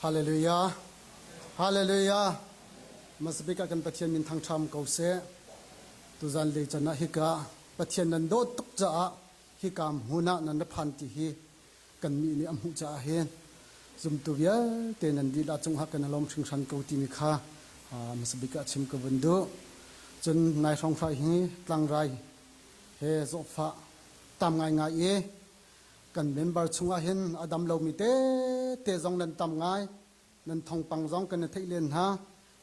Hallelujah. Hallelujah. Masabik ah kan Pathian min thangṭham ko seh. Tuzan lei can ah hika Pathian nan dawt tuk caah hika hmun ah nan ra phan ti hi kan mi nih a hmuh caah hin zumtu vialte nan dilah cungah kan i lawm hringhran ko timi kha hmasabik ah chim ka vun duh. Cun nai hrawng hrai hi tlangrai he zawtfah tam ngaingai i kan member chungah hin a dam lomi tete zong nan tam ngai. Nan thawngpang zong kan i theih len hna.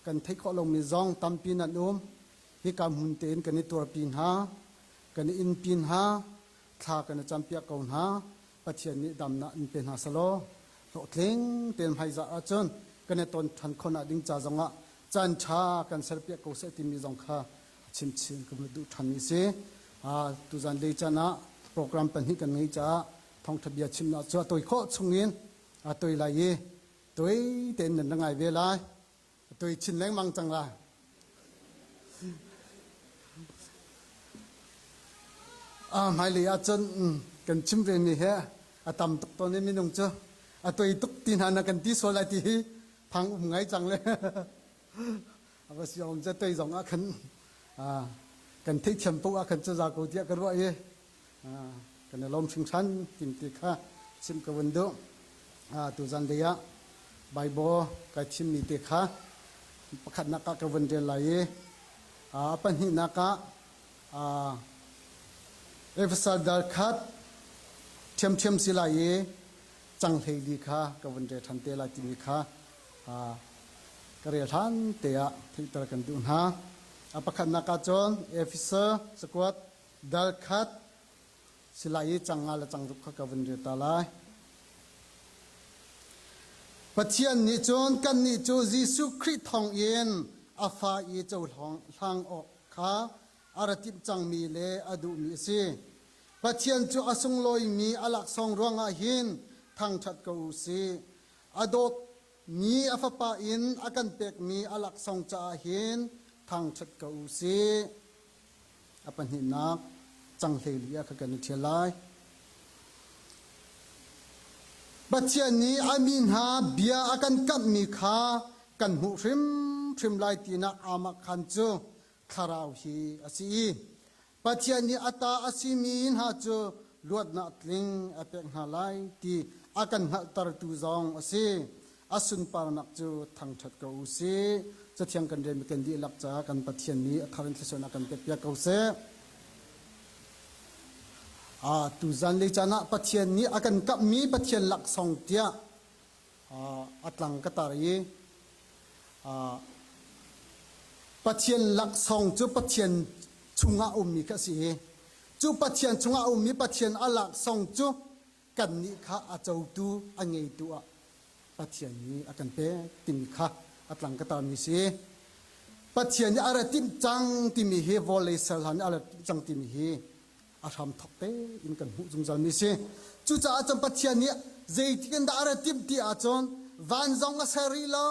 Kan theih khawh lomi zong tampi nan um. Hika hmun tein kan i tuarpi hna. Kan i innpi hna. Thla kan i campiak ko hna. Pathian nih damnak in pe hna selaw hlawhtling tein hmaizah ahcun kan i ton ṭhan khawhnak ding ca zongah caan ṭha kan serpiak ko seh timi zong kha chimchin ka duh ṭhanmi a si. Tuzan lei caan ah program pahnih kan ngei caah thawngṭha bia chimnak cu a tawi khawh chungin a tawi lai i tawi tein nan ra ngai ve lai. A tawi chin lengmang cang lai. Hmailei ahcun kan chim vemi he a tam tuk tawn i minung cu a toi tuk ti hna na kan ti sual lai ti hi phang um ngai cang le a va si om cu toi zong ah khan kan theihthiam poh ah khan cu za ko tiah ka ruah i kan i lawm hringhran tim ti kha chim ka vun duh. Tuzan lei ah Bible kai thimmi te kha pakhatnak ah ka vun rel lai i a pahnihnak ah Efesa dal khat ṭhiamṭhiam si lai i cang hleili kha ka vun rel ṭhan te lai timi kha ka rel hlan te ah theihter kan duh hna. A pakhatnak ah cun Efesa cakuat Dal khat si lai i cang nga le cang ruk kha ka vun rel ta lai. Pathian nih cun kannih cu Jesuh Khrih thawngin a fa i cohlang awk kha a ra timh cangmi le a duhmi a si. Pathian cu a sunglawimi a laksawng ruangah hin thangṭhat ko u sih. A dawtmi a Fapa in a kan pekmi a laksawng caah hin thangṭhat ko u sih. A pahnihnak canghlei ah kha kan i ṭhial lai. Pathian nih a mi hna bia a kan kamhmi kha kan hmuh hrimhrim lai tinak aamahkhan cu thlarau hi a si i Pathian nih a ta a simi hna cu luatnak tling a pek hna lai ti a kan hngalhtertu zong a si. A sunparnak cu thangṭhat ko u sih. Cathiang kan relmi kan dihlak caah kan Pathian nih a thar in thluachuahnak kan pekpiak ko seh. Ah, tuzan lei caan ah Pathian nih a kan kamhmi Pathian laksawng tiah a tlang ka tar i Pathian laksawng cu Pathian chungah ummi kha a si i cu Pathian chungah a ummi Pathian a laksawng cu kannih kha a cotu a ngeitu ah Pathian nih a kan pek timi kha a tlang ka tarmi si. Pathian nih a ra timh cang timi hi vawlei ser hlan nih a ra timh cang timi hi a hram thok tein kan hmuh zungzal mi si. Cucaah cun Pathian nih zeitik in dah a ra timh ti ahcun van zong a ser rih lo,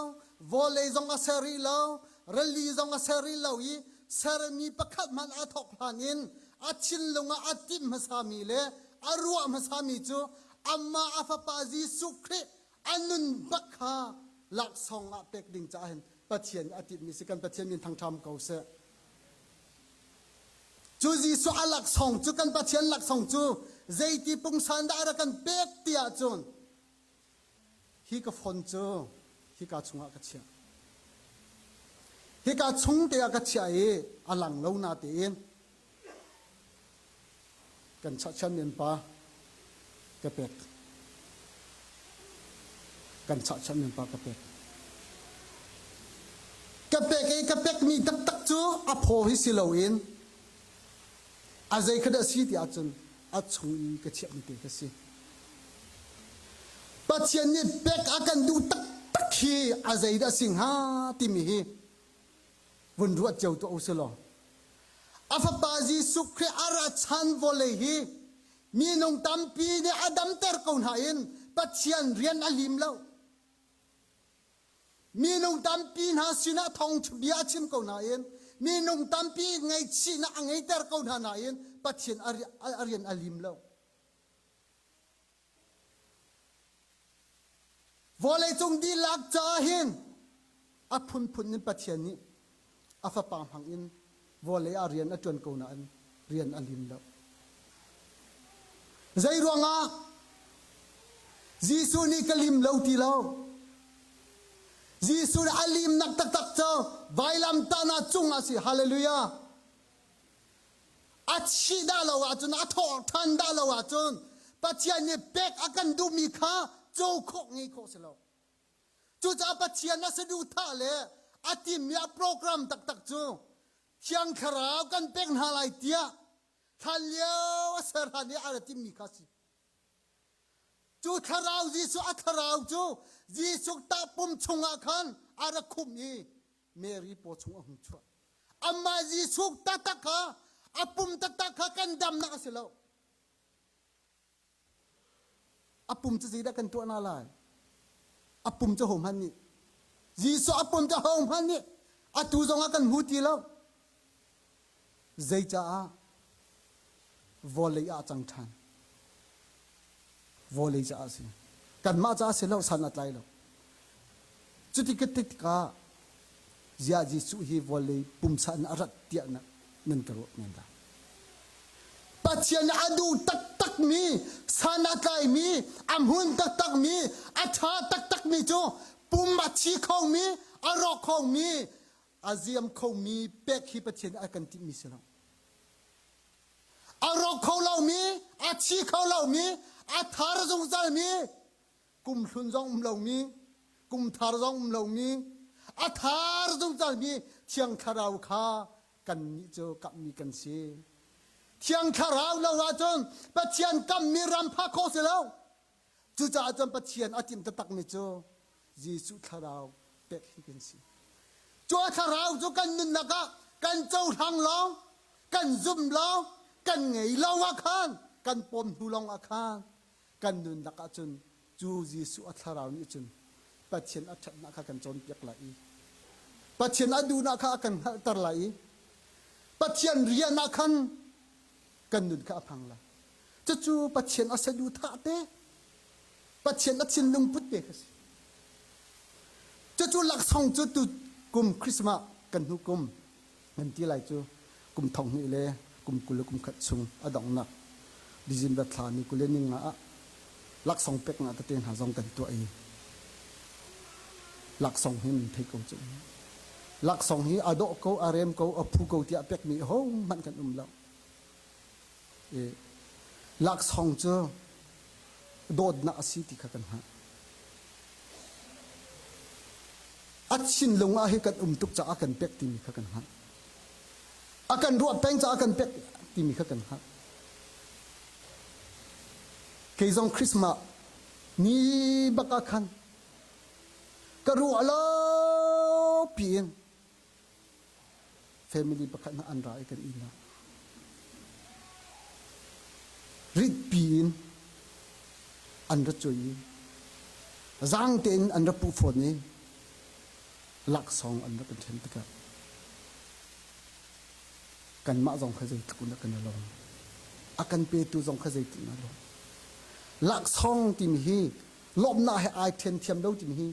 vawlei zong a ser rih lo, rili zong a ser rih lo i sermi pakhat hmanh a thok hlan in a thinlung ah a timh hmasami le a ruah hmasami cu amah a fapa Jesuh Khrih a nun bak kha laksawng ah pek ding caah hin Pathian a timhmi si kan Pathian min thangṭham ko seh. Cu Jesuh a laksawng cu kan Pathian laksawng cu zeiti pungsan dah a rak kan pek ti ahcun hi ka phone cu hika chungah ka chiah. Hika chung te ah ka chiah i a lang lo na tein kan chahchan men pa ka pek. Kan chahchan men pa ka pek. Ka pek i ka pekmi taktak cu a phaw hi si loin a zei kha dah si ti ahcun a chung i ka chiahmi te ka si. Pathian nih pek a kan duh taktak hi a zei dah si hnga timi hi vun ruat cio tuah u si law a fapa Jesuh Khrih a ra chan vawlei hi minung tampi nih a damter ko hna in Pathian rian a lim lo. Minung tampi hna sinah thawngṭha bia a chim ko nain minung tampi ngaihchihnak a ngeiter ko hna nain Pathian a rian a lim lo. Vawleicung dihlak caah hin a phunphun in Pathian nih a fapa hmang in vawlei ah rian a ṭuan ko nain rian a lim lo. Zei ruangah Jesuh nih ka lim lo ti lo. Jesuh nih a limnak taktak cu vailamtahnak cung ah si. Hallelujah. A thih dah lo ahcun a thawh ṭhan dah lo ahcun Pathian nih pek a kan duhmi kha co khawh ngei khawh si lo. Cucaah Pathian a saduhthah le a timmi a program taktak cu Thiang Thlarau kan pek hna lai tiah hlanlio a ser hlan i a ra timmi kha a si. Cu thlarau Jesuh a thlarau cu Jesuh tahpum chungah khan a ra khumh i Mary paw chung a hung chuah. Amah Jesuh taktak kha a pum taktak kha kan damnak a si lo. A pum cu zeidah kan tuah na lai? A pum cu hohmanh nih Jesuh a pum cu hohmanh nih atu zongah kan hmu ti lo. Zeicaah vawlei ah a cang ṭhan? Vawlei caah a si. Kanmah caah a si lo, san a tlai lo. Cuti ka ti tikah ziah Jesuh hi vawlei pumsa in a rat tiah nan ka ruah men lai. Pathian a duh taktakmi, san a tlaimi, a hmun taktakmi, a ṭha taktakmi cu pum a thi khomi, a rawk khomi, a ziam khomi pek hi Pathian a kan timhmi si lo. A rawk kho lomi, a thi kho lomi, a thar zungzalmi, kum hlun zong um lomi, kum thar zong um lomi, a thar zungzalmi Thiang Thlarau kha kannih cu kamhmi kan si. Thiang Thlarau lo ahcun Pathian kammi ram phak khawh si lo. Cucaah cun Pathian a timh taktakmi cu Jesuh Thlarau pek hi kan si. Cu a Thlarau cu kan nunnak ah kan cohlang lawng, kan zum lawng, kan ngei lawng ah khan, kan pawm hnu lawng ah khan kan nunnak ahcun cu Jesuh a thlarau nih cun Pathian a ṭhatnak kha kan cawnpiak lai i Pathian a duhnak kha a kan hngalhter lai i Pathian rian ah khan kan nun kha a hmang lai. Cucu Pathian a saduhthah te, Pathian a thinlung put te kha si. Cucu laksawng cu tu kum Christmas kan hnu kum kan ti lai cu kum thong hnih le kum 20 le kum khat chung a donghnak December thla ni 20 le ninga ah laksawng peknak tete hna zong kan tuah i laksawng hi nan thei ko cu. Laksawng hi a dawh ko, a rem ko, a phu ko tiah pekmi hohmanh kan um lo. I laksawng cu dawtnak a si ti kha kan hngalh. A thinlung ah hi kan um tuk caah kan pek timi kha kan hngalh. A kan ruah peng caah kan pek timi kha kan hngalh. Kei zong Christmas ni bak ah khan ka ruah lo piin family pakhat hna an ra i kan inn ah ritpi in an ra cuai i zaang tein an ra puh fawn i laksawng an rak kan ṭhen tikah kanmah zong kha zeitluk in kan i lawm a kan petu zong kha zeitluk in a lawm laksawng timi hi lawmhnak he ai ṭhen thiam lo timi hi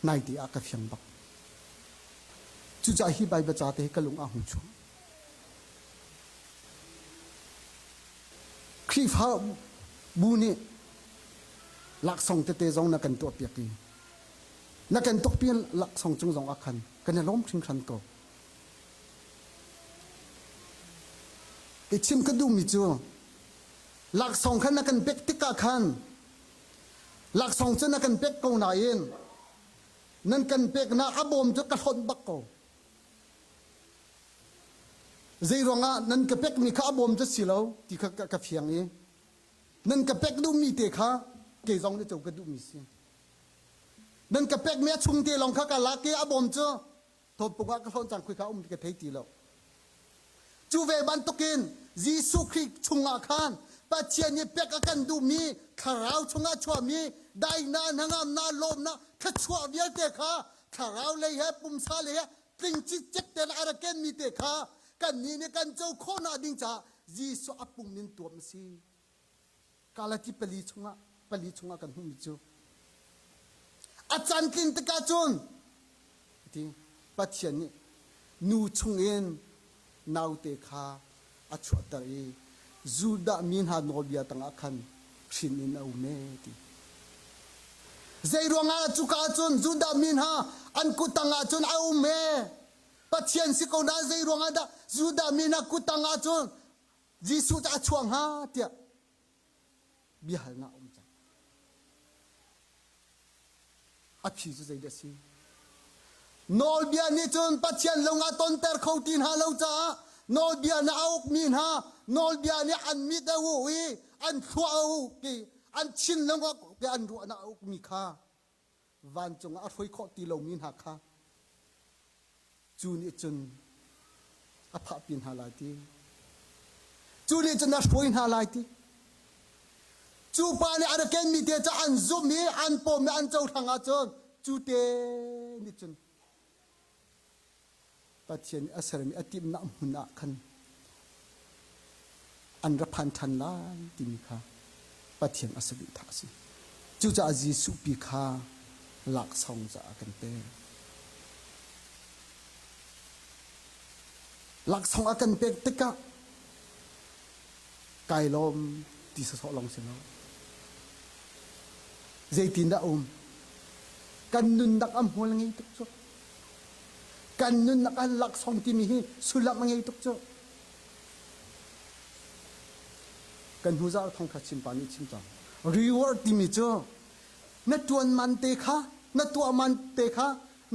naite ah ka fiang bak. Cucaah hi Baibal ca te hi ka lung ah hung chuak. Khrihfa bu nih laksawng tete zong na kan tuahpiak i na kan tuahpiak laksawng cung zong ah khan kan i lawm hringhran ko. I chim ka duhmi cu laksawng khan na kan pek tikah khan Laksawng cu na kan pek ko nain nan kan peknak a bawm cu ka hlonh bak ko. Zei ruangah nan ka pekmi kha a bawm cu si lo ti kha ka fiang i nan ka pek duhmi te kha kei zong nih cu ka duhmi si. Nan ka pekmi a chung te lawng kha ka lak i a bawm cu thawpung ah ka hlonh cang khoi kha um ti ka thei ti lo. Cu ve bantukin Jesuh Khrih chungah khan Pathian nih pek a kan duhmi thlarau chungah chuahmi daihnak, hnangamnak, lawmnak, thluachuah vialte kha thlarau lei he pumsa lei he tling cikcek tein a rak kenmi te kha kannih nih kan co khawhnak ding caah Jesuh a pum in tuam a si. Galati pali chungah pali chungah kan hmuhmi cu. caan tlin tikah cun ti Pathian nih nu chungin naute kha a chuahter i Judah mi hna nawlbia tangah khan hrin in a um ee ti. Zei ruangah cuka ah cun Judah mi hna an kut tangah cun a um ee? Pathian si ko nain zei ruangah dah Judah mi hna kut tangah cun Jesuh cu a chuah hnga tiah biahalnak a um cang. A phi cu zeidah a si? Nawlbia nih cun Pathian lung a tonter kho ti hna lo caah nawlbia na a ukmi hna nawlbia nih an mit a uh i an thlua a uk i an thinlung a uk i an ruahnak a ukmi kha vancung ah a hruai khawh ti lomi hna kha Cu nih cun a phahpi hna lai ti. Cu nih cun a hruai hna lai ti. Cu pa nih a rak kenmi te cu an zumh i an pawm i an cohlang ahcun cu te nih cun Pathian nih a sermi a timhnak hmun ah khan an ra phan ṭhan lai timi kha Pathian a saduhthah a si. Cucaah Jesuh pi kha laksawng caah kan pek. Laksawng a kan pek tikah kai lawm ti sawsawh lawng si lo. Zeitindah um? Kan nunnak a hmual ngei tuk cu. Kan nunnak ah laksawng timi hi sullam a ngei tuk cu. Kan hnu zarh thawngṭha chimpa nih chim cang. Reward timi cu na ṭuan man te kha, na tuah man te kha,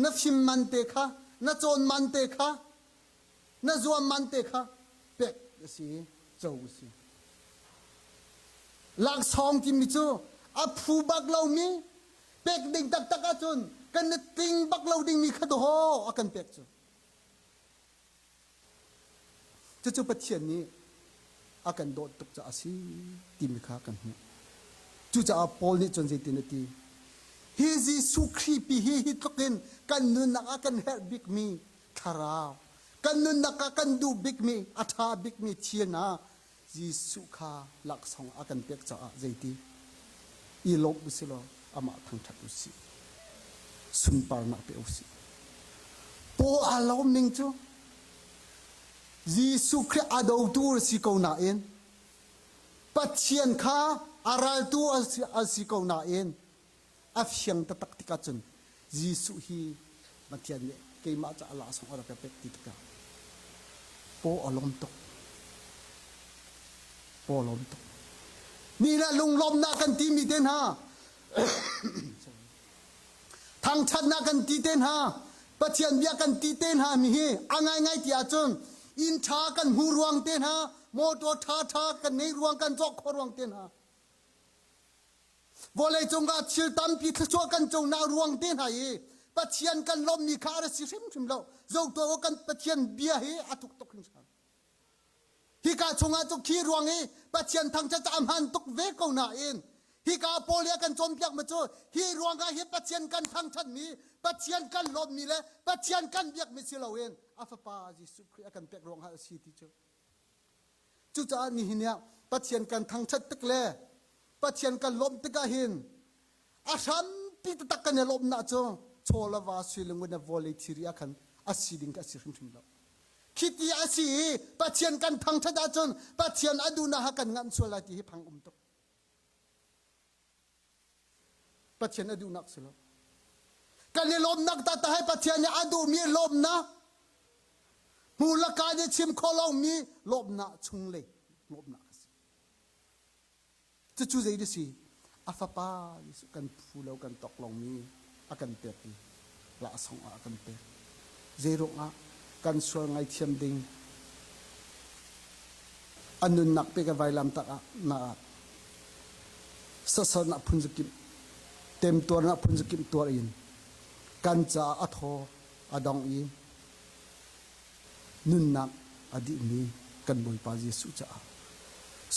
na fim man te kha, na cawn man te kha, na zuam man te kha pek a si, co a si. Laksawng timi cu a phu bak lomi pek ding taktak ahcun kan i tling bak lo dingmi kha dawh a kan pek cu. Cucu Pathian nih a kan dawt tuk caah a si timi kha kan hmuh. Cucaah Paul nih cun zeitin a ti? Hi Jesuh Khrih pi hi hi tluk in kan nunnak ah kan herh bikmi thlarau, kan nunnak ah kan duh bikmi, a ṭha bikmi thil hna Jesuh kha laksawng a kan pek caah zeiti i lawmh u si law amah thangṭhat u sih. Sunparnak pe u sih. Paul aa lawm ning cu Jesuh Khrih a dotu a si ko nain Pathian kha a raltu a si ko nain a fiang taktak tikah cun Jesuh hi Pathian nih keimah caah laksawng a rak ka pek ti tikah paw a lawm tuk. Paw a lawm tuk. Ni le lunglawmhnak kan timi te hna thangṭhatnak kan ti te hna Pathian bia kan ti te hna mi hi a ngaingai ti ahcun inn ṭha kan hmu ruang te hna motor ṭha ṭha kan nei ruang kan cawk khawh ruang te hna Vawleicung ah thil tampi thluachuah kan conak ruang te hna i Pathian kan lawmhmi kha a ra si hrimhrim lo. Zotuah kan Pathian bia hi a thuk tuk hringhran. Hika chungah cu khi ruang i Pathian thangṭhat a hmaan tuk ve ko nain hika Paul nih a kan cawnpiak mi cu hi ruangah hi Pathian kan thangṭhatmi, Pathian kan lawmhmi le Pathian kan biakmi si loin a Fapa Jesuh Khrih a kan pek ruangah a si ti cu. Cucaah nihin ah Pathian kan thangṭhat tik le Pathian kan lawmh tikah hin a hrampi taktak kan i lawmhnak cu chaw le va sui le ngun le vawlei thiri ah khan a si ding kha a si hrimhrim lo. Khiti a si i Pathian kan thangṭhat ahcun Pathian a duhnak ha kan nganh sual lai ti hi phang um tuk. Pathian a duhnak si lo. Kan i lawmnak taktak hi Pathian nih a duhmi lawmnak hmu laka nih chim khawh lomi lawmnak chung le lawmnak a si. Cucu zei a si? A fapa Jesuh kan phu lo kan tok lomi a kan pek i laksawng ah a kan pek. Zeiruangah kan sual ngaithiam ding a nunnak pek a vailam tak ah na ah sasalnak phunzakip temtuarnak phunzakip tuar in kan caah a thaw a dong i nunnak a dihmi kan Bawipa Jesuh caah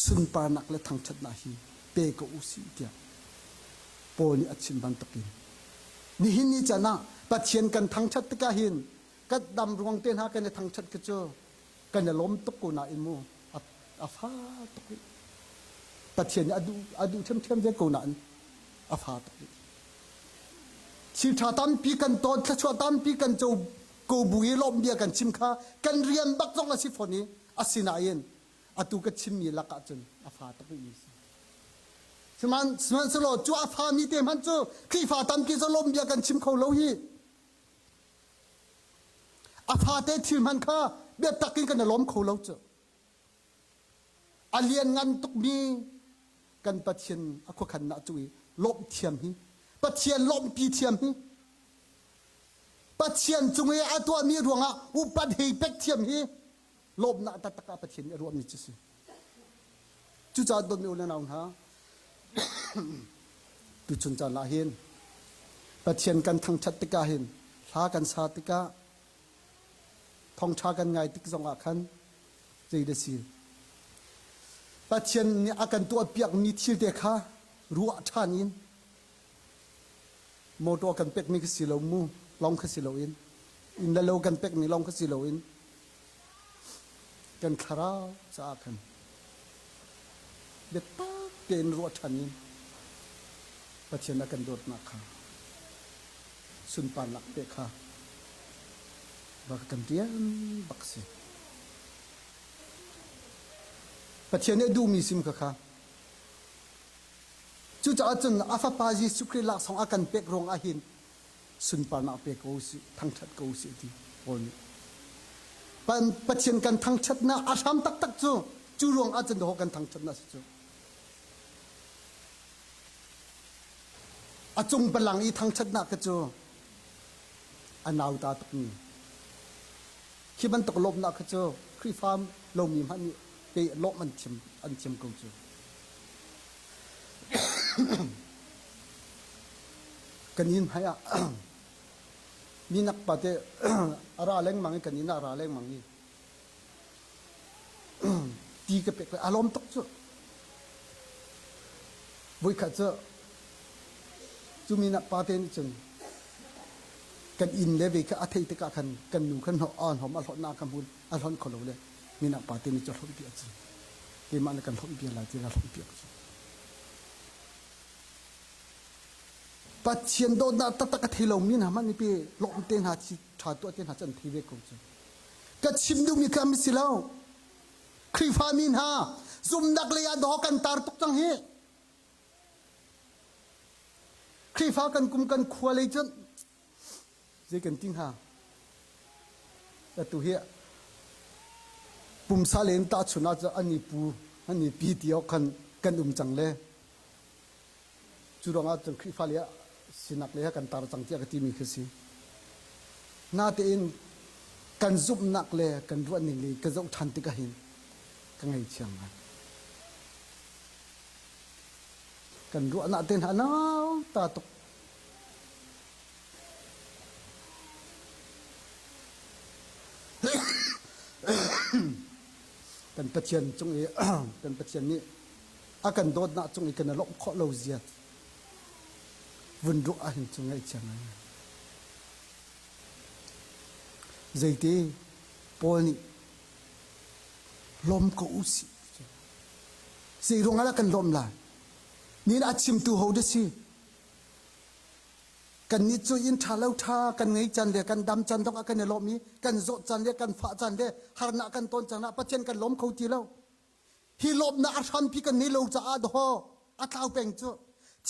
sunparnak le thangṭhatnak hi pe ko u sih tiah Paul nih a chim bantukin nihin ni caan ah Pathian kan thangṭhat tikah hin kan dam ruang te hna kan i thangṭhat khi cu kan i lawm tuk ko nain mu a fa tuk rih Pathian nih a duh a duh ṭhiamṭhiam ve ko nain a fa tuk rih. Thil ṭha tampi kan tawn, thluachuah tampi kan co ko bu i lawmh bia kan chim kha kan rian bak zong a si fawn i asinain atu ka chimmi lakah cun a fa tuk rihmi a si. Sihmanhsehlaw cu a fami te hmanh cu Khrihfa tampi cu lawmh bia kan chim kho lo hi. A fate thil hmanh kha biatak in kan i lawm kho lo cu. A lianngan tukmi kan Pathian a khuakhannak cu i lawmh thiam hi Pathian lawmhpi thiam hi Pathian cung i a tuahmi ruangah upat hei pek thiam hi lawmhnak taktak ah Pathian nih a ruahmi cu si. Cucaah dawtmi u le nau hna, tuchun caan ah hin Pathian kan thangṭhat tikah hin hla kan sa tikah thawngṭha kan ngai tik zongah khan zei dah si Pathian nih a kan tuahpiakmi thil te kha ruah ṭhan in motor kan pekmi kha si lo mu lawng kha si loin inn le lo kan pekmi lawng kha si loin kan thlarau caah khan biatak tein ruah ṭhan in Pathian a kan dawtnak kha sunparnak te kha va kan rian bak si. Pathian nih a duhmi sim kha kha. Cucaah cun a fapa Jesuh Khrih laksawng a kan pek ruang ah hin sunparnak pe ko usih, thangṭhat ko usih ti Paul nih. Pathian kan thangṭhatnak a hram taktak cu cu ruang ah cun kan thangṭhatnak si cu. A cung palang i thangṭhatnak kha cu a nauta tukmi. Khi bantuk lawmhnak kha cu Khrihfa lomi hmanh nih pe lawmh an thiam an thiam ko cu. Kan inn hmai ah minak pa te a ra lengmang i kan inn ah a ra lengmang i ti ka pek le a lawm tuk cu. Voikhat cu cu minak pa te nih cun kan inn le ve kha a theih tikah khan kan nu khan a hlawm a hlawt nak ka hmun a hlonh kho lo le minak pa te nih cu a hlonh piak cu keimah nih kan hlonh piak lai ti ka hlonh piak cu. Pathian dawtnak taktak a thei lomi hna hmanh nih pe lawm te hna chi ṭha tuah te hna cu an thei ve ko cu. Ka chim duhmi kha si lo. Khrihfami hna zumnak lei ah daw kan tar tuk cang hi. Khrihfa kan kum kan khua lei cun zei kan ti hnga? Atu hi pumsa len tahchun ah cun an i pu an i pi ti awk khan kan um cang le Cu ruangah cun Khrihfa lei ah sinak lei ah kan tar cang tiah ka timi khi si. Natein kan zumhnak le kan ruahning le ka zoh ṭhan tikah hin ka ngaihchia ngai. Kan ruahnak te hna nauta tuk. Kan Pathian cung i kan Pathian nih a kan dawtnak cung i kan i lawmh khawh lo zia vun ruah ahhin cu ngaihchia ngai. Zeiti Paul nih lawm ko u sih zei ruang ah kan lawm lai nin a chimtu ho dah si kannih cu inn ṭha lo ṭha kan ngei can le kan dam can zong ah kan i lawm i kan zawt can le kan fah can le harnak kan ton can ah Pathian kan lawm kho ti lo Hi lawmhnak a hrampi kan nei lo caah dawh a tlau peng cu.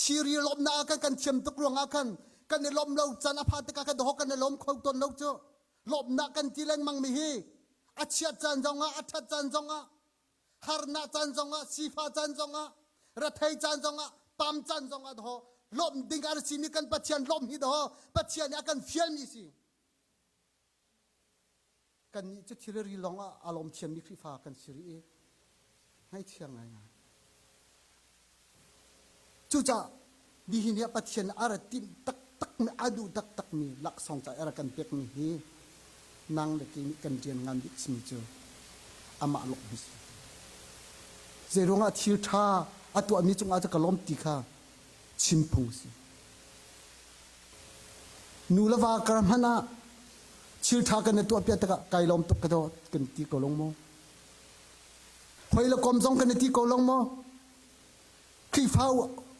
Thiri lawmhnak ah kan kan thiam tuk ruangah khan kan i lawmh lo caan a pha tikah kan dawh kan i lawm kho tawn lo cu. Lawmhnak kan ti lengmang mi hi a chiat caan zongah a ṭhat caan zongah harnak caan zongah sifah caan zongah rethei caan zongah pam caan zongah dawh lawmh ding a simi kan Pathian lawmh hi dawh Pathian nih a kan fialmi si. Kannih cu thilri lawng ah aa lawm thiammi Khrihfa kan si rih i ngaihchia ngaingai. Cucaah nihin ah Pathian a ra timh taktakmi, a duh taktakmi laksawng ca i a rak kan pekmi hi nang le kei nih kan rian ngan bik simi cu amah lawng hi si. Zeiruangah thil ṭha a tuahmi cungah cu ka lawm ti kha chim phung a si. Nu le va kar hmanh ah thil ṭha kan i tuahpiak tikah kai lawm tuk ka dawt kan ti ko long maw? Hoi le kom zong kan i ti ko long maw? Khrihfa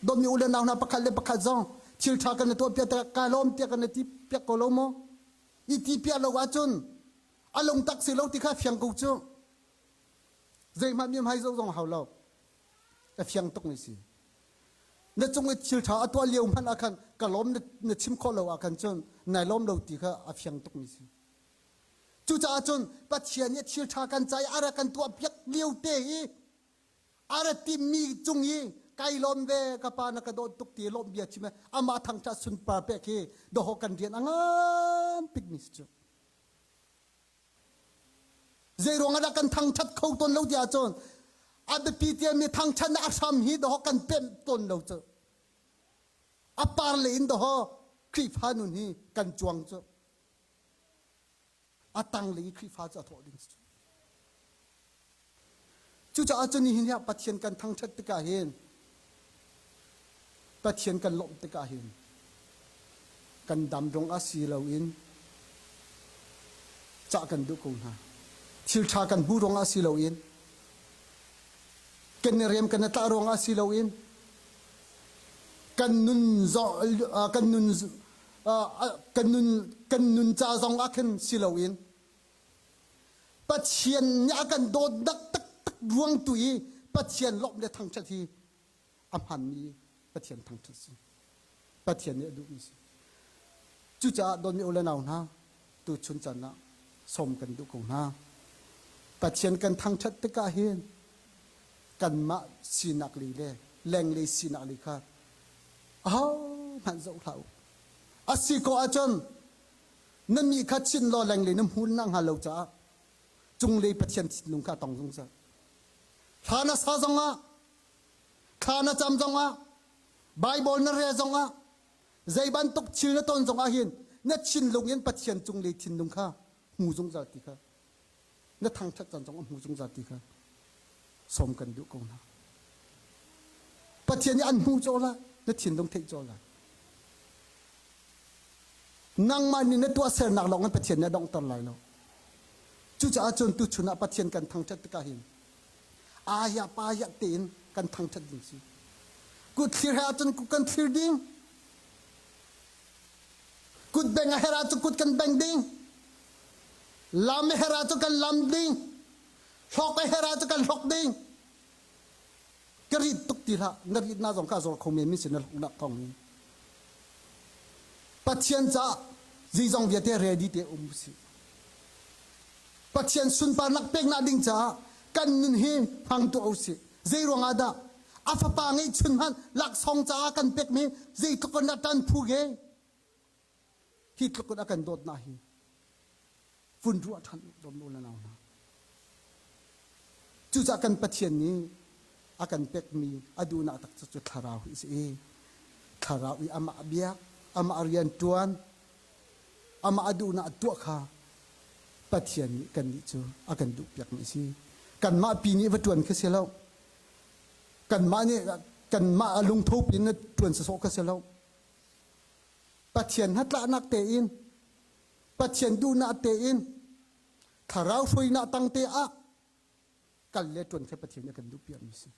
dawtmi u le nau hna pakhat le pakhat zong Thil ṭha kan na tuah piak tikah kai lawm tiah kan na ti piak ko lo maw? I ti piak lo ahcun a lungtak si lo ti kha fiang ko cu. Zeihmanh mi hmai zoh zong hau lo. A fiang tuk mi si. Na cung i thil ṭha a tuah lio hmanh ah khan ka lawm na chim khawh lo ah khan cun nai lawm lo ti kha a fiang tuk mi si. Cucaah cun Pathian nih thil ṭha kan ca i a rak kan tuah piak lio te hi a ra timmi cung i kai lawm ve ka pa na ka dawt tuk ti lawm bia chim amah thangṭhat sunpar pek hi dawhawk kan rian a ngan bikmi si cu. Zei ruangah dah kan thangṭhat kho tawn lo ti ahcun a biapi tiami thangṭhatnak a hram hi dawhawk kan pemh tawn lo cu. A par le in dawhawk Khrihfa nun hi kan cuang cu. A tanglei i Khrihfa cu a thawh ding si. Cucaah cun nihin hi Pathian kan thangṭhat tikah hin Pathian kan lawmh tikah hin kan dam dong ah si loin cah kan duh ko hna. Thil ṭha kan hmu ruangah si loin kan i rem kan i tlah ruangah si loin kan nun kan nun kan nun kan nun ca zong ah khin si loin Pathian nih a kan dawtnak taktak ruang tu i Pathian lawmh le thangṭhat hi a hmanmi Pathian thangṭhat si. Pathian nih a duhmi si. Cucaah dawtmi u le nau hna, tuchun caan ah sawm kan duh ko hna. Pathian kan thangṭhat tikah hin kanmah sinak li le lenglei sinak li kha ahohmanh zoh hlah u. A si ko ahcun na mi kha chin law lenglei na hmun na hngal lo caah cunglei Pathian thinlung kha a tong zungzal. Hla na sa zongah, thla na cam zongah, Bible na rel zongah, zei bantuk thil na ton zongah hin na thinlung in Pathian cunglei thinlung kha hmu zungzal ti kha na thangṭhat caan zong a hmu zungzal ti kha sawm kan duh ko hna. Pathian nih an hmu cawh lai, na thinlung theih cawh lai. Nangmah nih na tuahsernak lawng in Pathian nih a donghter lai lo. Cucaah cun tuchun ah Pathian kan thangṭhat tikah hin aya paya tein kan thangṭhat ding si. Kut thlir he ahcun kut kan thlir ding. Kut beng a her ahcun kut kan beng ding. Lam a her ahcun kan lam ding. Hlok a her ahcun kan hlok ding. Ka rit tuk ti hlah. Na rit na zong kha a zor kho men mi si na hloknak thawng hin. Pathian caah zeizong vialte ready te um si. Pathian sunparnak peknak ding caah kan nun hi hmang tuah usih. Zei ruangah dah a fapa ngeihchun hmanh laksawng caah kan pekmi zeitluk in dah ṭan phu ge? Hi tluk in a kan dawtnak hi vun ruah ṭhan dawm u le nau hna. Cucaah kan Pathian nih a kan pekmi a duhnak tak cu thlarau hi a si i thlarau i amah biak, amah rian ṭuan, amah a duhnak tuah kha Pathian nih kannih cu a kan duhpiakmi a si. Kanmah pi nih va ṭuan khi si lo. Kanmah nih kanmah a lungtho piin na ṭuan sawsawh kha si lo. Pathian hnatlaknak tein, Pathian duhnak tein, thlarau hruainak tang te ah kal le ṭuan kha Pathian nih a kan duhpiakmi a si.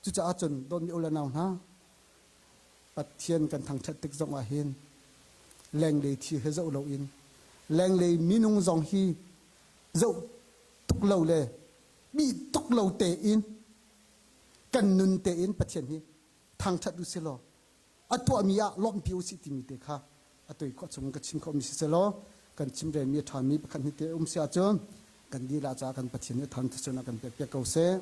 Cucaah cun dawtmi u le nau hna, Pathian kan thangṭhat tik zong ah hin lenglei thil hi zoh loin lenglei minung zong hi zoh tuk lo le bih tuk lo tein kan nun tein Pathian hi thangṭhat u silaw a tuahmi ah lawmhpi u sih timi te kha a toi khawh chung ka chim khawhmi si selaw kan chimrelmi a ṭhami pakhat hnih te um si ahcun kan lila caah kan Pathian nih thangṭhat a kan pek piak ko seh.